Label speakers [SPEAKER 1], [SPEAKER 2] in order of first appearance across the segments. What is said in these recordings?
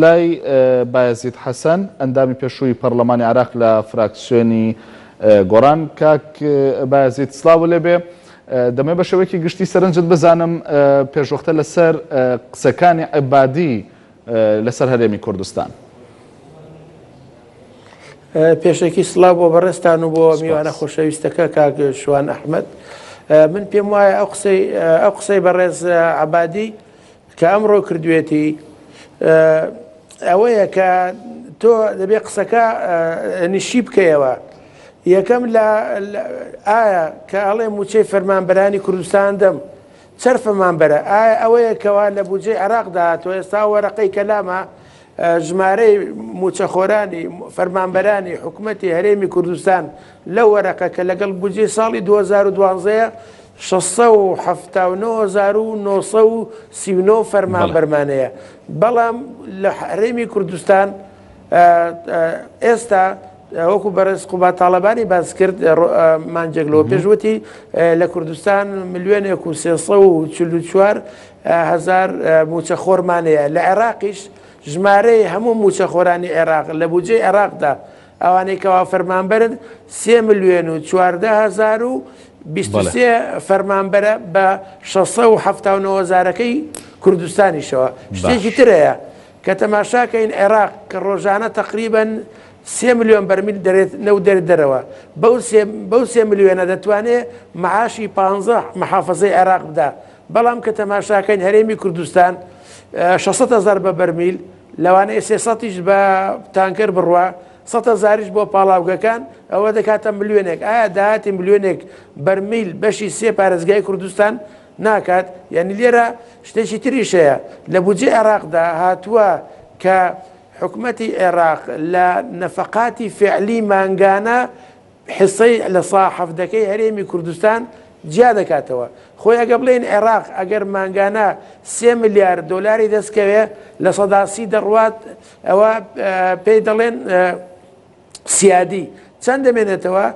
[SPEAKER 1] لای بایەزید حەسەن، ئەندامی پێشووی پەڕلەمانی عێراق لە فراکسیۆنی گۆڕان. کاک بایەزید سڵاوو لێبێ. دەمەوێت بە شێوەیەکی گشتی سەرنجت بزانم پێشوەختە لەسەر قسەکانی عەبادی لەسەر هەرێمی کوردستان.
[SPEAKER 2] پێشەکی سڵاو بۆ بەڕێزتان و بۆ میوانە خۆشەویستەکە کاک شوان ئەحمەد. من پێم وایە ئەو قسەی ئەو قسەی بەڕێز عەبادی کە ئەمڕۆ کردوێتی ئەوەیە کە تۆ دەبێ قسەکە نشی بکەیەوە یەکەم لە ئایا کە ئەڵێ موچەی فەرمانبەرانی کوردستان دەم چەر فەرمانبەرە ئایا ئەوەیە کەوا لە بودجەی عێراقدا تۆ ئێستا وەرەقەی کەلامە ژمارەی مووچەخۆرانی فەرمانبەرانی حکومەتی هەرێمی کوردستان لەو وەرەقە کە لەگەڵ بودجەی ساڵی 2012 679,939 فەرمانبەرمان هەیە، بەڵام لە هەرێمی کوردستان ئێستا وەکو بەڕێز قوباد تاڵەبانی باس کرد مانجێک لەوە پێش وتی لە کوردستان ملیۆنێک و 344 هەزار موچەخۆرمان هەیە لە عێراقیش ژمارەی هەموو موچەخۆرانی عێراق لە بودجەی عێراقدا ئەوانەی کەوا فەرمانبەرن سێ ملیۆن و 14023 فەرمانبەرە بە 679 هەزارەکەی کوردستانیشەوە. شتێکی تر هەیە کە تەماشاکەین عێراق کە ڕۆژانە تەقریبەن سێ ملیۆن بەرمیل دەرێت نەوت دەرێت دەرەوە بەو سێ بەو سێ ملیۆنە دەتوانێ معاشی پانزە محافەزەی عێراق بدا بەڵام کە تەماشاکەین هەرێمی کوردستان 600 هەزار بە بەرمیل لەوانەیە سێ سەتیش بە تانکەر بڕوا، سەت هەزاریش بۆ پاڵاوگەکان، ئەوە دەکاتە ملیۆنێک، ئایا داهاتی ملیۆنێک بەرمیل بەشی سێ پارێزگای کوردستان ناکات؟ یانی لێرە شتێکی تریش هەیە، لە بودجەی عێراقدا هاتووە کە حکومەتی عێراق لە نەفەقاتی فعلی مانگانە حسەی لە سا حەڤدەکەی هەرێمی کوردستان جیا دەکاتەوە. خۆی ئەگە بڵێین عێراق ئەگەر مانگانە سێ ملیار دۆلاری دەست کەوێ 30% دەڕوات ئەوە پێی دەڵێن سیادی چەند دەمێنێتەوە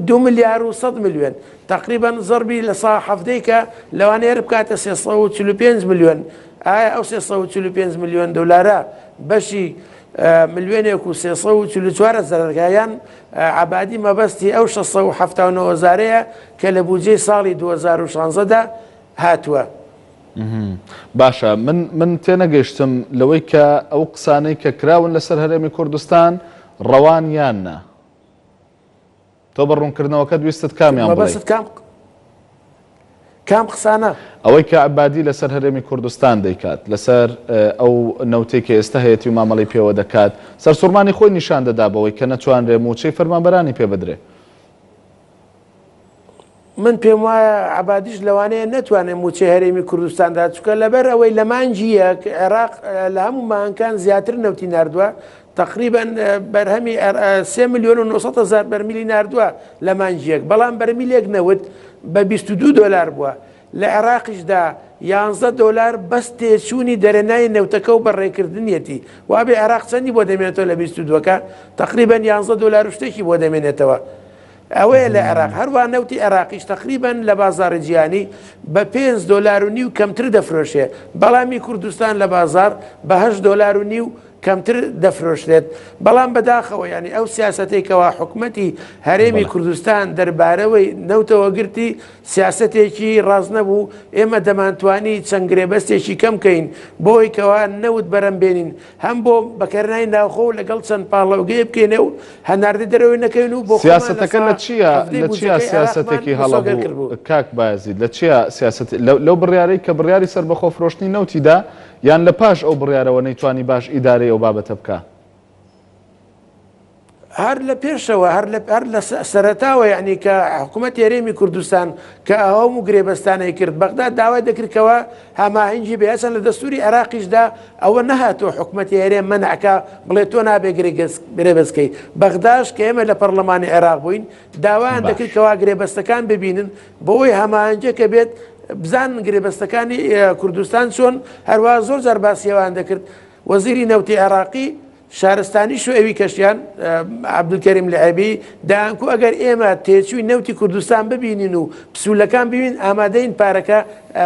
[SPEAKER 2] دو ملیار و 100 ملیۆن تقریبا زەربی لە سا حەڤدەی کە لەوانەیە بکاتە 345 ملیۆن ئایا ئەو 345 ملیۆن دۆلارە بەشی ملیۆنێک و 344 هەزار یان عەبادی مەبەستی ئەو 679 هەزارەیە کە لە بودجەی ساڵی 2016 دا هاتووە.
[SPEAKER 1] باشە من من تێنەگەیشتم لەوەی کە ئەو قسانەی کە کراون لەسەر هەرێمی کوردستان ڕەوان یان نا؟ تۆ بە ڕوونکردنەوەکەت ویستت کامیان بڵێی؟
[SPEAKER 2] مەبەستت کام کام قسانە؟
[SPEAKER 1] ئەوەی کە عەبادی لەسەر هەرێمی کوردستان دەیکات، لەسەر ئەو نەوتەی کە ئێستا هەیەتی و مامەڵەی پێوە دەکات، سەرسوڕمانی خۆی نیشان دەدا بەوەی کە نەتوانرێ مووچەی فەرمانبەرانی پێ بدرێ.
[SPEAKER 2] من پێم وایە عەبادیش لەوانەیە نەتوانێت مووچەی هەرێمی کوردستان دات، چونکە لەبەر ئەوەی لە مانگی یەک عێراق لە هەموو مانگەکان زیاتر نەوتی ناردووە، تەقریبەن بەرهەمی سێ ملیۆن و 900 هەزار بەرمیلی ناردووە لە مانگی یەک، بەڵام بەرمیلێک نەوت بە 22 دۆلار بووە، لە عێراقیشدا 11 دۆلار بەس تێچوونی دەرێنانی نەوتەکە و بەڕێکردنیەتی، وابێ عێراق چەندی بۆ دەمێنێتەوە لە 22ەکە؟ تەقریبەن 11 دۆلار و شتێکی بۆ دەمێنێتەوە. ئەوەیە لە عێراق، هەروا نەوتی عێراقیش تەقریبەن لە بازاڕی جیهانی بە پێنج دۆلار و نیو کەمتر دەفرۆشێ، بەڵام ئی کوردستان لە بازاڕ بە هەشت دۆلار و نیو کەمتر دەفرۆشرێت، بەڵام بەداخەوە یانی ئەو سیاسەتەی کەوا حکومەتی هەرێمی کوردستان دەربارەوەی نەوتەوە گرتی سیاسەتێکی ڕاست نەبوو، ئێمە دەمانتوانی چەند گرێبەستێکی کەم کەین بۆی کەوا نەوت بەرەم بێنین هەم بۆ بەکەرنای ناوخۆ و لەگەڵ چەند پاڵەوگەیە بکەینێ و هەناردەی دەرەوەی نەکەین و بۆ خۆمان لە
[SPEAKER 1] سیاسەتەکە
[SPEAKER 2] سا
[SPEAKER 1] لە چییە
[SPEAKER 2] حەڤدەی
[SPEAKER 1] لە چییە
[SPEAKER 2] بودجەکەی عێراقمان
[SPEAKER 1] سیاسەتێکی هەڵە
[SPEAKER 2] مسۆگەر
[SPEAKER 1] بوو
[SPEAKER 2] کردبوو.
[SPEAKER 1] کاک بایەزید لە چییە سیاسەت لەو بڕیارەی کە بڕیاری سەربەخۆ فرۆشتنی نەوتی دا یان لە پاش ئەو بڕیارەوە نەیتوانی باش ئیدارەی ئەو بابەتە بکا؟
[SPEAKER 2] هەر لە پێشەوە هەر لە هەر لە سەرەتاوە یعنی کە حکوومەتی هەرێمی کوردستان کە ئەوم و گرێبەستانەی کرد بەغدا داوای دەکرد کەەوە هەماهەنگی بێ هەچەند لە دەستوری عێراقیشدا ئەوە نەهاتووە حکوومەتی هەرێم مەنعکە بڵێ تۆ نابێ گرێبەستکەی بەغداش کە ئێمە لە پەرلەمانی عێراق بووین داوایان دەکرد کەوا گرێبەستەکان ببینن بۆی هەماهەنگیەکە بێت بزانن گرێبەستەکانی کوردستان چۆن هەروە زۆر جار باسیەوان دەکرد وەزیری نەوتی عێراقی شارستانیش و ئەوی کەشیان عەبدولکەریم لعێبی دەیانکو ئەگەر ئێمە تێچووی نەوتی کوردستان ببینین و پسوولەکان ببین ئامادەین پارەکە.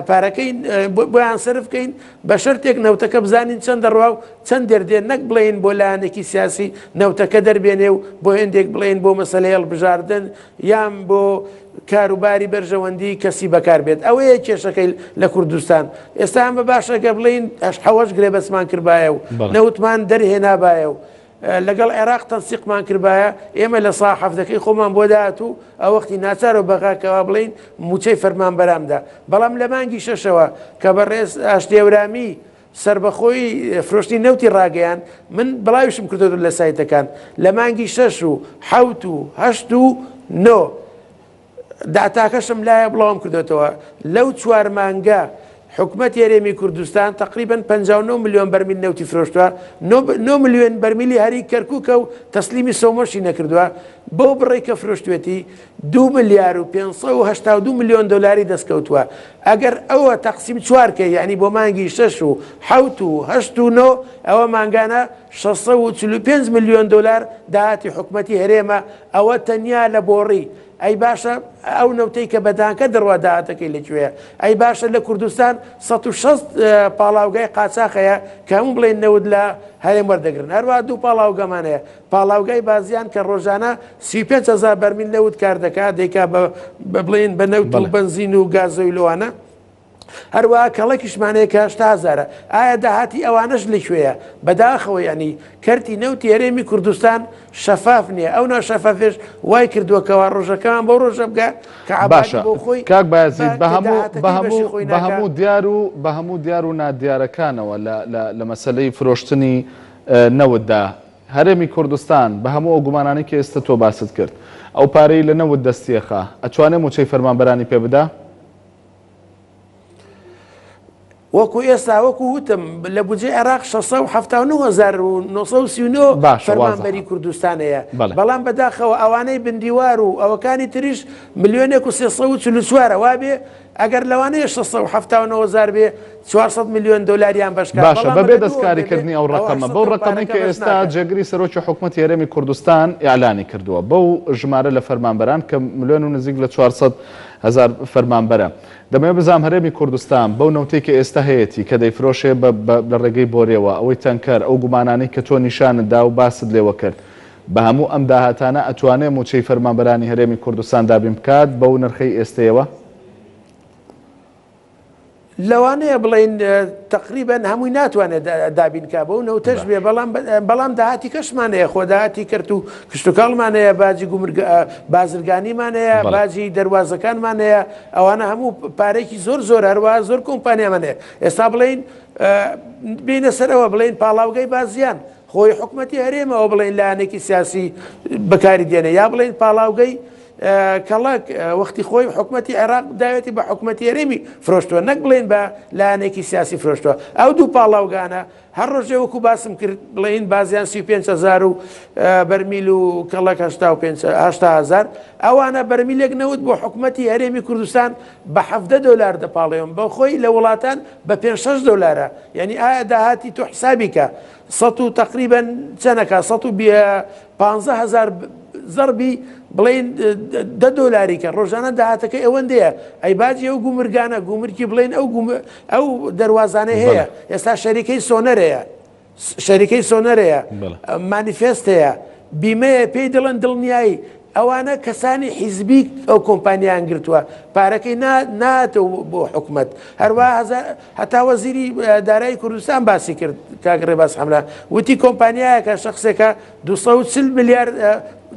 [SPEAKER 2] پارەکەی بۆیان سەرف بکەین بە شەرتێک نەوتەکە بزانین چەند دەڕوا و چەند دەردێ نەک بڵێین بۆ لایەنێکی سیاسی نەوتەکە دەربێنێ و بۆ هێندێک بڵێین بۆ مەسەلەی هەڵبژاردن یان بۆ کاروباری بەرژەوەندی کەسی بەکار بێت ئەوەیە کێشەکەی لە کوردستان ئێستا ئەمە باشە گەر بڵێین حەوەش گرێبەستمان کردبایە و نەوتمان دەرهێنابایە و لەگەڵ عێراق تەنسیقمان کردبایە ئێمە لە سا حەفتەکەی خۆمان بۆ داهات و ئەوەختی ناچارە بەغا کەوا بڵێین موچەی فەرمانبەرامدا بەڵام لە مانگی شەشەوە کە بەڕێز ئاشتێورامی سەربەخۆی فرۆشتنی نەوتی ڕاگەیاند، من بڵاویشم کردۆتەوە لە سایتەکان، لە مانگی شەش و حەوت و هەشت و نۆ داتاکەشم لایە بڵاوم کردۆتەوە، لەو چوار مانگە حکومەتی هەرێمی کوردستان تەقریبەن 59 ملیۆن بەرمیل نەوتی فرۆشتوە، 9 ملیۆن بەرمیلی هەری کەرکوکە و تەسلیمی سۆمۆشی نەکردوە، بەو بڕەی کە فرۆشتوێتی دوو ملیار و 582 ملیۆن دۆلاری دەستکەوتووە، ئەگەر ئەوە تەقسیم چوار کەی یانی بۆ مانگی شەش و حەوت و هەشت و نۆ ئەوە مانگانە 645 ملیۆن دۆلار داهاتی حکومەتی هەرێمە ئەوە تەنیا لە بۆڕی ئەی باشە ئەو نەوتەی کە بە دانکە دەڕوا داهاتەکەی لە کوێیە ئەی باشە لە کوردستان 160 پاڵاوگای قاچاخ هەیە کە هەموو بڵێن نەوت لە هەرێم وەردەگرن هەروە دوو پاڵاوگەمان هەیە پاڵاوگای بازیان کە ڕۆژانە 35 هەزار بەرمیل نەوت کار دەکات دەیکا بە بڵێن بە نەوت و بەنزین و گازۆیل وانە هەروەها کەڵەکیشمان هەیە کە 80 هەزارە ئایا داهاتی ئەوانەش لەکوێیە بەداخەوە یعنی کەرتی نەوتی هەرێمی کوردستان شەفاف نییە ئەو ناشەفافێش وای کردووە کەوا ڕۆژەکەمان بەو ڕۆژە بگە کە عەبادی
[SPEAKER 1] باشە
[SPEAKER 2] بۆ خۆی
[SPEAKER 1] کاک بایەزید
[SPEAKER 2] بە
[SPEAKER 1] بە
[SPEAKER 2] کە
[SPEAKER 1] هەموو بە
[SPEAKER 2] داهاتەکەی بەشی
[SPEAKER 1] هەموو
[SPEAKER 2] خۆی
[SPEAKER 1] بە
[SPEAKER 2] ناکا
[SPEAKER 1] هەموو دیار و بە هەموو دیار و نادیارەکانەوە لە لە لە مەسەلەی فرۆشتنی نەوتدا هەرێمی کوردستان بە هەموو ئەو گومانانەی کە ئێستە تۆ باست کرد، ئەو پارەی لە نەوت دەستیەخا، ئەتوانێ مووچەی فەرمانبەرانی پێ بدا؟
[SPEAKER 2] وەکو ئێستا وەکو وتم لە بودجەی عێراق 679939
[SPEAKER 1] باشە،
[SPEAKER 2] فەرمانبەری
[SPEAKER 1] وازحە.
[SPEAKER 2] کوردستان هەیە،
[SPEAKER 1] بەڵێ.
[SPEAKER 2] بەڵام بەداخەوە ئەوانەی بندیوار و ئەوەکانی تریش ملیۆنێک و 344 وابێ ئەگەر لەوانەیە 679 هەزار بێ 400 ملیۆن دۆلاریان بەش کات،
[SPEAKER 1] باشە
[SPEAKER 2] بەڵام
[SPEAKER 1] بەبێ
[SPEAKER 2] ئەگەر دوو
[SPEAKER 1] دەستکاری
[SPEAKER 2] ئەوەندە بێ
[SPEAKER 1] کردنی ئەو
[SPEAKER 2] ئەوە
[SPEAKER 1] ڕەقەمە
[SPEAKER 2] 800
[SPEAKER 1] بەو
[SPEAKER 2] ئەو
[SPEAKER 1] ڕەقەمەی
[SPEAKER 2] پارەکە
[SPEAKER 1] کە
[SPEAKER 2] بەش
[SPEAKER 1] ئێستا
[SPEAKER 2] ناکات.
[SPEAKER 1] جێگری سەرۆکی حکومەتی هەرێمی کوردستان ئیعلانی کردووە بەو ژمارە لە فەرمانبەران کە ملیۆن و نزیک لە 400 هەزار فەرمانبەرە دەمەوێت بزانم هەرێمی کوردستان بەو نەوتەی کە ئێستا هەیەتی کە دەیفرۆشێ بە بە لە ڕێگەی بۆرێوە ئەوەی تەنکەر ئەو گومانانەی کە تۆ نیشانت دا و باست لێوە کرد بە هەموو ئەم داهاتانە ئەتوانێ مووچەی فەرمانبەرانی هەرێمی کوردستان دابین بکات بەو نرخەی ئێستەیەوە؟
[SPEAKER 2] لەوانەیە بڵێین تەقریبەن هەمووی ناتوانێت دابین کا بەو نەوتەش بێ بەڵام بەڵام داهاتی کەشمان هەیە خۆ داهاتی کەرت و کشتتوکاڵمان هەیە باجی گومرگ بازرگانیمان هەیە باجی دەواازەکانمان هەیە ئەوانە هەموو پارێکی زۆر زۆر هەروە زۆر کۆمپانیامان هەیە ئێستا بڵین بینە سەرەوە بڵین پاڵاوگەی بازیان خۆی حکومەتی هەرێمەوە بڵێن لایەنێکی سیاسی بەکاری دێنێ یا بڵێن پاڵاوگەی کەڵک وەختی خۆی حکومەتی عێراق داوێتی بە حکومەتی هەرێمی فرۆشتووە نەک بڵێن بە لایەنێکی سیاسی فرۆشتووە ئەو دوو پاڵاوگانە هەر ڕۆژێ وەکو باسم کرد بڵێن بازیان 35 هزار و بەرمیل و کەڵک 85 هزار ئەوانە بەرمیلێک نەوت بۆ حکومەتی هەرێمی کوردستان بە 17 دلار دەپاڵێن بە خۆی لە وڵاتان بە 5 دلارە یعنی ئایا داهاتی تۆ حسابی کە سەد و تەقریبەن چەنەکە 115 هزار زەربی بڵین دە دۆلاری کە ڕۆژانە داهاتەکەی ئەوەندەیە ئەی باجی ئەو گومرگانە گومرکی بڵین ئەو ئەو دەواازانە هەیە ئێستا شەریکەی سۆنەرەیە شەریکەی سۆنەرەیە مانیفێست هەیە بیمەیە پێی دڵن دڵنیایی ئەوانە کەسانی حیزبی ئەو کۆمپانیان گرتووە پارەکەی ناتەوە بۆ حکومت هەروە هەتا وەزیری دارایی کوردستان باسی کرد کاک ڕێباز حەمرا وتی کۆمپانیایەکە شخصێکە 240 ملیار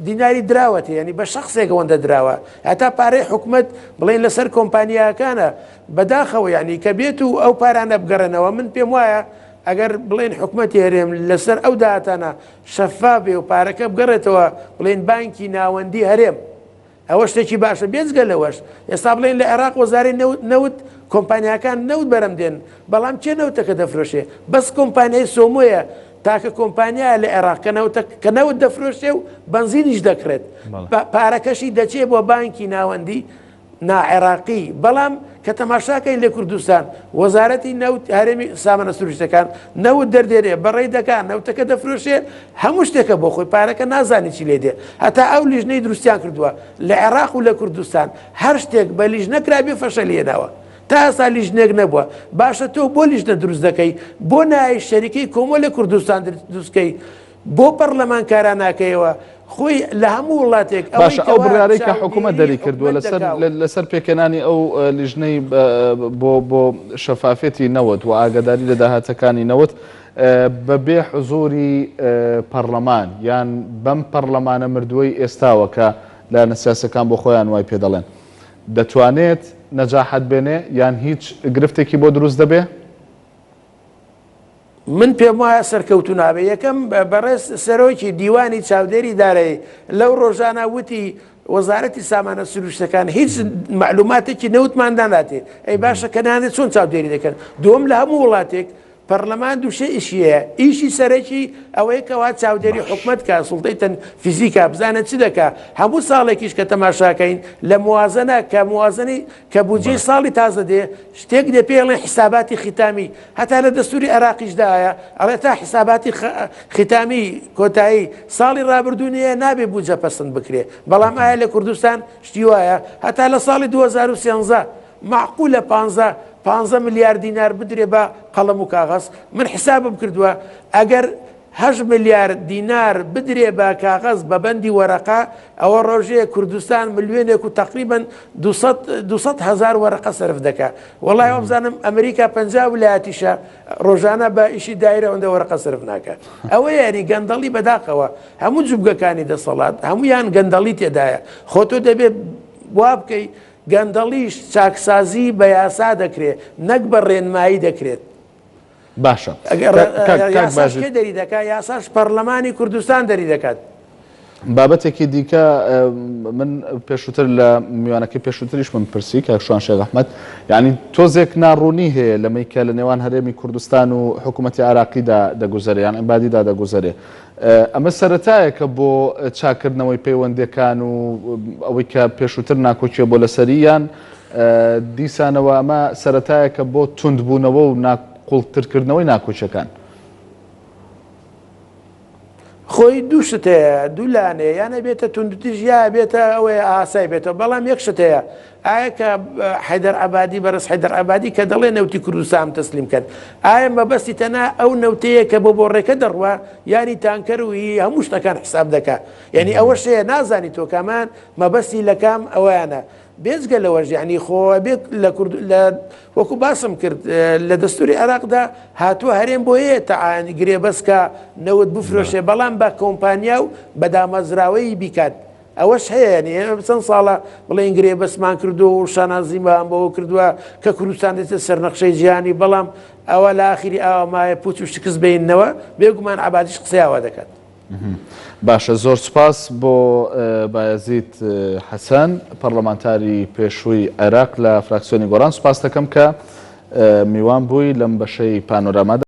[SPEAKER 2] دیناری دراوەتە ینی بە شخصێک ئەوەندە دراوە هەتا پارەی حکومت بڵێن لەسەر کۆمپانیاکانە بەداخەوە ینی کە بێت و ئەو پارانە بگەڕێنەوە من پێم وایە ئەگەر بڵێن حکومەتی هەرێم لەسەر ئەو داهاتانە شەفاف بێ و پارەکە بگەڕێتەوە بڵێن بانکی ناوەندی هەرێم ئەوە شتێکی باشە بێجگە لەوەش ئێستا بڵێن لە عێراق وەزارەی نەوت نەوت کۆمپانیاکان نەوت بەرەم دێن بەڵام کێ نەوتەکە دەفرۆشێ بەس کۆمپانیای سۆمۆیە تاکە کۆمپانیایە لە عێراق کە نەوتە کە نەوت دەفرۆشێ و بەنزینیش دەکڕێت پارەکەشی دەچێ بۆ بانکی ناوەندی ناعێراقی، بەڵام کە تەماشاکەین لە کوردستان وەزارەتی نەوت هەرێمی سامانە سروشتەکان نەوت دەردێنێ بەڕێی دەکا نەوتەکە دەفرۆشێ هەموو شتێکە بۆ خۆی پارەکە نازانی چی لێ دێ هەتا ئەو لیژنەی دروستیان کردووە لە عێراق و لە کوردستان هەر شتێک بە لیژنە کرابێ فەشەلی هێناوە. تا ئێستا لیژنێک نەبووە باشە تۆ بۆ لیژنە دروست دەکەی بۆ نای شەریکەی کۆمۆ لە کوردستان دروستکەی بۆ پەڕلەمان کارا ناکەیەوە خۆی لە هەموو وڵاتێک ئەوەی
[SPEAKER 1] باشە ئەو
[SPEAKER 2] کەوا
[SPEAKER 1] بڕیارەی کە حکوومەت
[SPEAKER 2] چاودێری
[SPEAKER 1] دەری کردووە
[SPEAKER 2] حکومەت
[SPEAKER 1] لەسەر
[SPEAKER 2] دەکا و.
[SPEAKER 1] لەسەر پێکهێنانی ئەو لیژنەی بۆ بۆ شەفافیەتی نەوت و ئاگاداری لە داهاتەکانی نەوت بەبێ حزوری پەڕلەمان یان بەم پەڕلەمانە مردووەی ئێستاوە کە لایەنە سیاسیەکان بۆ خۆیان وای پێ دەڵێن دەتوانێت نەجاحەت بێنێ یان هیچ گرفتێکی بۆ دروست دەبێ؟
[SPEAKER 2] من پێم وایە سەرکەوتوو نابێت، یەکەم بەڕێز سەرۆکی دیوانی چاودێری دارایی لەو ڕۆژانە وتی وەزارەتی سامانە سروشتەکان هیچ مەعلوماتێکی نەوتمان ناداتێ، ئەی باشە کە نانێت چۆن چاودێری دەکەن؟ دووەم لە هەموو وڵاتێک پەرلەمان دوو ئیشی هەیە، ئیشی سەرەکی ئەوەیە کەوا چاودێری حکومەت کا، سوڵتەی تەنفیزی کا، بزانێت چ دەکا، هەموو ساڵێکیش کە تەماشاکەین لە موازنە کە موازنەی کە بودجەی ساڵی تازە دێ شتێک دێ پێی ئەڵێن حیساباتی ختامی هەتا لە دەستوری عێراقیشدا هەیە ئەڵێ تا حیساباتی ختامی کۆتایی ساڵی ڕابردوو نییە نابێ بودجە پەسند بکرێ بەڵام ئایا لە کوردستان شتی وایە هەتا لە ساڵی 2013 معقولە 15 15 ملیار دینار بدرێ بە قەڵەم و کاغەز من حسابم کردووە ئەگەر هەشت ملیار دینار بدرێ بە کاغەز بە بەندی وەرەقە ئەوە ڕۆژێ کوردستان ملیۆنێک و تەقریبەن 200 هەزار وەرەقە سەرف دەکا وەڵای وابزانم ئەمریکا 50 ولایەتیشە ڕۆژانە بە ئیشی دایرە ئەوەندە وەرەقە سەرف ناکات ئەوە یاری گەندەڵی بەداخەوە هەموو جوبگەکانی دەسەڵات هەمویان گەندەڵی تێدایە خۆ تۆ دەبێ وا بکەی گەندەڵیش چاکسازی بە یاسا دەکرێت نەک بە ڕێنمایی دەکرێت
[SPEAKER 1] باشە کاک
[SPEAKER 2] یاساش کێ دەری دەکات یاساش پەرلەمانی کوردستان دەری دەکات.
[SPEAKER 1] بابەتێکی دیکە من پێشووتر لە میوانەکەی پێشووتریش من پرسی کاک شوان شێخ ئەحمەد یعنی تۆزێک ناڕوونی هەیە لەمەی کە لە نێوان هەرێمی کوردستان و حکوومەتی عراقیدا دەگوزەرێ یان عبادیدا دەگوزەرێ ئەمە سەرەتایەکە بۆ چاکردنەوەی پەیوەندەکان و ئەوەی کە پێشووتر ناکۆکیە بۆ لەسەری یان دیسانەوە ئەمە سەرەتایەکە بۆ توندبوونەوە و قوڵترکردنەوەی ناکۆکیەکان.
[SPEAKER 2] خۆی دوو شت هەیە دوو لایەن هەیە یان ئەبێتە توندوتیژ یا ئەبێتە ئەوەیە ئاسای بێتەوە بەڵام یەک شت هەیە ئایا کە حەیدەر عەبادی بەڕێز حەیدەر عەبادی کە دەڵێ نەوتی کوردستان تەسلیم کەن ئایا مەبەستی تەنها ئەو نەوتەیە کە بۆ بۆڕێکە دەڕوا یانی تانکەر و هی هەموو شتەکان حساب دەکا یعنی ئەوەش هەیە نازانی تۆ کامان مەبەستی لە کام ئەویانە بێجگە لەوەش یانی خۆ ئەبێت لە کورد لە وەکو باسم کرد لە دەستوری عێراقدا هاتووە هەرێم بۆیە تەعانی گرێبەست کە نەوت بفرۆشێ بەڵام بە کۆمپانیا و بە دامەزراوەیی بیکات ئەوەش هەیە یعنی ئێمە چەند ساڵە بڵێن گرێبەستمان کردو و شانازیمان بەوە کردووە کە کوردستان دێتە سەر نەخشەی جیهانی بەڵام ئەوە لە ئاخیری ئاوا مایە پوچ و شکست بینەوە بێگومان عەبادیش قسەی ئاوا دەکات.
[SPEAKER 1] باشە زۆر سوپاس بۆ بایەزید حەسەن پەڕلەمانتاری پێشووی عێراق لە فراکسیۆنی گۆڕان سوپاس دەکەم کە میوان بووی لەم بەشەی پانۆرامادا.